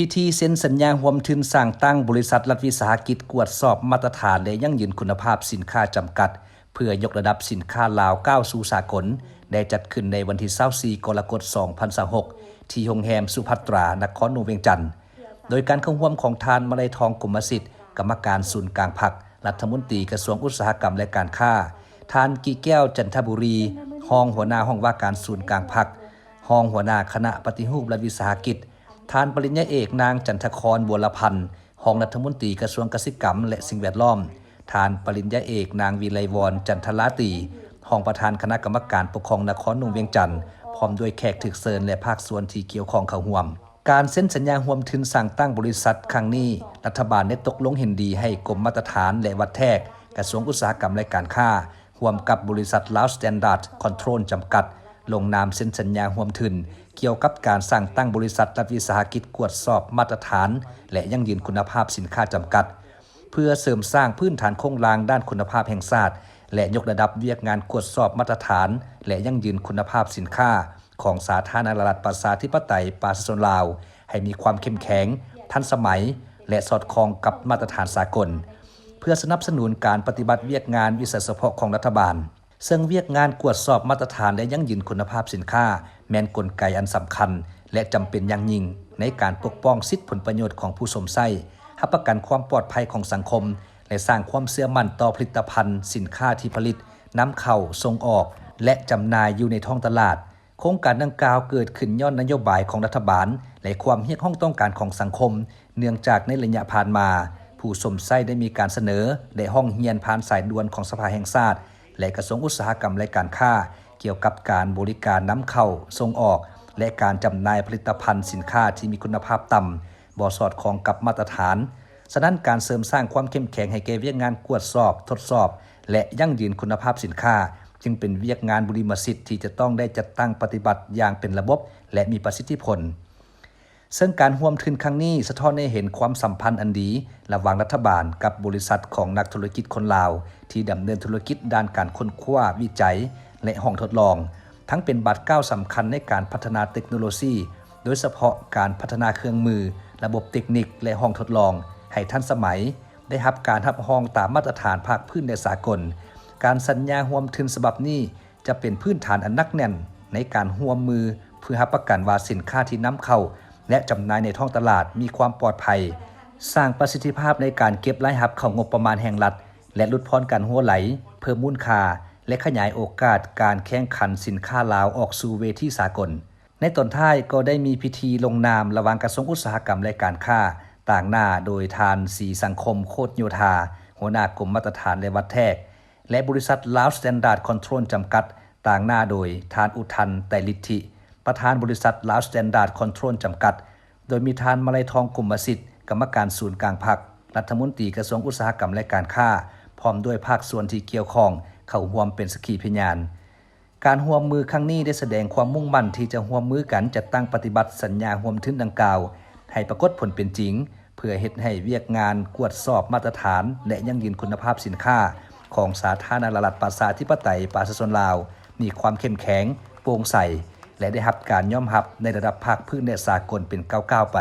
ພິທີເຊັນສັນຍາຮ່ວມທຶນສ້າງຕັ້ງບໍລິສັດລັດວິສາຫະກິດກວດສອບມາດຕະຖານ ແລະ ຢັ້ງຢືນຄຸນນະພາບສິນຄ້າຈຳກັດ ເພື່ອຍົກລະດັບສິນຄ້າລາວກ້າວສູ່ສາກົນ ໄດ້ຈັດຂຶ້ນໃນວັນທີຊາວສີ່ ກໍລະກົດ ສອງພັນຊາວຫົກ ທີ່ໂຮງແຮມສຸພັດຕາ ນະຄອນຫຼວງວຽງຈັນ ໂດຍການເຂົ້າຮ່ວມຂອງທ່ານ ມະໄລທອງ ກົມມະສິດ ກຳມະການສູນກາງພັກ, ລັດຖະມົນຕີກະຊວງອຸດສາຫະກຳ ແລະ ການຄ້າ, ທ່ານ ກິແກ້ວ ຈັນທະບູລີ ຮອງຫົວໜ້າຫ້ອງວ່າການສູນກາງພັກ, ຮອງຫົວໜ້າຄະນະປະຕິຮູບລັດວິສາຫະກິດ, ທ່ານປະລິນຍາເອກ ນາງ ຈັນທະຄອນ ບົວລະພັນ ຮອງລັດຖະມົນຕີກະຊວງກະສິກຳ ແລະ ສິ່ງແວດລ້ອມ, ທ່ານປະລິນຍາເອກ ນາງ ວິໄລວອນ ຈັນທະລາຕີ ຮອງປະທານຄະນະກຳມະການປົກຄອງນະຄອນຫຼວງວຽງຈັນ ພ້ອມດ້ວຍແຂກຖືກເຊີນ ແລະ ພາກສ່ວນທີ່ກ່ຽວຂ້ອງເຂົ້າຮ່ວມ. ການເຊັນສັນຍາຮ່ວມທຶນສ້າງຕັ້ງບໍລິສັດຄັ້ງນີ້, ລັດຖະບານໄດ້ຕົກລົງເຫັນດີໃຫ້ກົມມາດຕະຖານ ແລະ ວັດແທກ ກະຊວງອຸດສາຫະກຳ ແລະ ການຄ້າ ຮ່ວມກັບບໍລິສັດ Lao Standard Control ຈຳກັດ ລົງນາມເຊັນສັນຍາຮ່ວມທຶນ ກ່ຽວກັບການສ້າງຕັ້ງບໍລິສັດລັດວິສາຫະກິດກວດສອບມາດຕະຖານ ແລະ ຢັ້ງຢືນຄຸນນະພາບສິນຄ້າຈຳກັດ ເພື່ອເສີມສ້າງພື້ນຖານໂຄງລ່າງດ້ານຄຸນນະພາບແຫ່ງຊາດ ແລະ ຍົກລະດັບວຽກງານກວດສອບມາດຕະຖານ ແລະ ຢັ້ງຢືນຄຸນນະພາບສິນຄ້າ ຂອງສາທາລະນະລັດປະຊາທິປະໄຕປະຊາຊົນລາວ ໃຫ້ມີຄວາມເຂັ້ມແຂງ, ທັນສະໄໝ ແລະ ສອດຄ່ອງກັບມາດຕະຖານສາກົນ ເພື່ອສະໜັບສະໜູນການປະຕິບັດວຽກງານວິຊາສະເພາະຂອງລັດຖະບານ. ເຊິ່ງວຽກງານກວດສອບມາດຕະຖານ ແລະ ຢັ້ງຢືນຄຸນນະພາບສິນຄ້າ ແມ່ນກົນໄກອັນສຳຄັນ ແລະ ຈຳເປັນຢ່າງຍິ່ງໃນການປົກປ້ອງສິດຜົນປະໂຫຍດຂອງຜູ້ຊົມໃຊ້, ຮັບປະກັນຄວາມປອດໄພຂອງສັງຄົມ ແລະ ສ້າງຄວາມເຊື່ອໝັ້ນຕໍ່ຜະລິດຕະພັນສິນຄ້າທີ່ຜະລິດ, ນຳເຂົ້າ, ສົ່ງອອກ ແລະ ຈຳໜ່າຍຢູ່ໃນທ້ອງຕະຫຼາດ. ໂຄງການດັ່ງກ່າວເກີດຂຶ້ນຍ້ອນນະໂຍບາຍຂອງລັດຖະບານ ແລະ ຄວາມຮຽກຮ້ອງຕ້ອງການຂອງສັງຄົມ, ເນື່ອງຈາກໃນໄລຍະຜ່ານມາ, ຜູ້ຊົມໃຊ້ໄດ້ມີການສະເໜີ ແລະ ຮ້ອງຮຽນຜ່ານສາຍດ່ວນຂອງສະພາແຫ່ງຊາດ ແລະ ກະຊວງອຸດສາຫະກຳ ແລະ ການຄ້າ ກ່ຽວກັບການບໍລິການນຳເຂົ້າ, ສົ່ງອອກ ແລະ ການຈຳໜ່າຍຜະລິດຕະພັນສິນຄ້າທີ່ມີຄຸນນະພາບຕ່ຳ, ບໍ່ສອດຄ່ອງກັບມາດຕະຖານ. ສະນັ້ນ, ການເສີມສ້າງຄວາມເຂັ້ມແຂງໃຫ້ແກ່ວຽກງານກວດສອບ, ທົດສອບ ແລະ ຢັ້ງຢືນຄຸນນະພາບສິນຄ້າ ຈຶ່ງເປັນວຽກງານບຸລິມະສິດທີ່ຈະຕ້ອງໄດ້ຈັດຕັ້ງປະຕິບັດຢ່າງເປັນລະບົບ ແລະ ມີປະສິດທິຜົນ. ເຊິ່ງການຮ່ວມທຶນຄັ້ງນີ້ສະທ້ອນໃຫ້ເຫັນຄວາມສຳພັນອັນດີລະຫວ່າງລັດຖະບານກັບບໍລິສັດຂອງນັກທຸລະກິດຄົນລາວ ທີ່ດຳເນີນທຸລະກິດດ້ານການຄົ້ນຄວ້າ, ວິໄຈ ແລະ ຫ້ອງທົດລອງ, ທັງເປັນບາດກ້າວສຳຄັນໃນການພັດທະນາເຕັກໂນໂລຊີ, ໂດຍສະເພາະການພັດທະນາເຄື່ອງມື, ລະບົບເຕັກນິກ ແລະ ຫ້ອງທົດລອງໃຫ້ທັນສະໄໝ, ໄດ້ຮັບການຮັບຮອງຕາມມາດຕະຖານພາກພື້ນ ແລະ ສາກົນ. ການສັນຍາຮ່ວມທຶນສະບັບນີ້ ຈະເປັນພື້ນຖານອັນໜັກແໜ້ນໃນການຮ່ວມມື ເພື່ອຮັບປະກັນວ່າສິນຄ້າທີ່ນຳເຂົ້າ ແລະ ຈຳໜ່າຍໃນທ້ອງຕະຫຼາດມີຄວາມປອດໄພ, ສ້າງປະສິດທິພາບໃນການເກັບລາຍຮັບເຂົ້າງົບປະມານແຫ່ງລັດ ແລະ ຫຼຸດຜ່ອນການຮົ່ວໄຫຼ, ເພີ່ມມູນຄ່າ ແລະ ຂະຫຍາຍໂອກາດການແຂ່ງຂັນສິນຄ້າລາວອອກສູ່ເວທີສາກົນ. ໃນຕອນທ້າຍກໍໄດ້ມີພິທີລົງນາມລະຫວ່າງກະຊວງອຸດສາຫະກຳ ແລະ ການຄ້າ, ຕາງໜ້າໂດຍທ່ານ ສີສັງຄົມ ໂຄດໂຍທາ, ຫົວໜ້າກົມມາດຕະຖານ ແລະ ວັດແທກ ແລະ ບໍລິສັດ Lao Standard Control ຈຳກັດ, ຕາງໜ້າໂດຍທ່ານ ອຸທັນ ໄຕລິດທິ, ປະທານບໍລິສັດ Lao Standard Control ຈຳກັດ, ໂດຍມີທ່ານ ມະໄລທອງ ກົມມະສິດ, ກຳມະການສູນກາງພັກ, ລັດຖະມົນຕີກະຊວງອຸດສາຫະກຳ ແລະ ການຄ້າ, ພ້ອມດ້ວຍພາກສ່ວນທີ່ກ່ຽວຂ້ອງ ເຂົ້າຮ່ວມເປັນສັກຂີພະຍານ. ການຮ່ວມມືຄັ້ງນີ້ໄດ້ສະແດງຄວາມມຸ່ງໝັ້ນທີ່ຈະຮ່ວມມືກັນຈັດຕັ້ງປະຕິບັດສັນຍາຮ່ວມທຶນດັ່ງກ່າວ ໃຫ້ປາກົດຜົນເປັນຈິງ, ເພື່ອເຮັດໃຫ້ວຽກງານກວດສອບມາດຕະຖານ ແລະ ຢັ້ງຢືນຄຸນນະພາບສິນຄ້າຂອງສາທາລະນະລັດປະຊາທິປະໄຕປະຊາຊົນລາວ ມີຄວາມເຂັ້ມແຂງ, ໂປ່ງໃສ ແລະ ໄດ້ຮັບການຍອມຮັບໃນລະດັບພາກພື້ນ ແລະ ສາກົນເປັນກ້າວໆໄປ.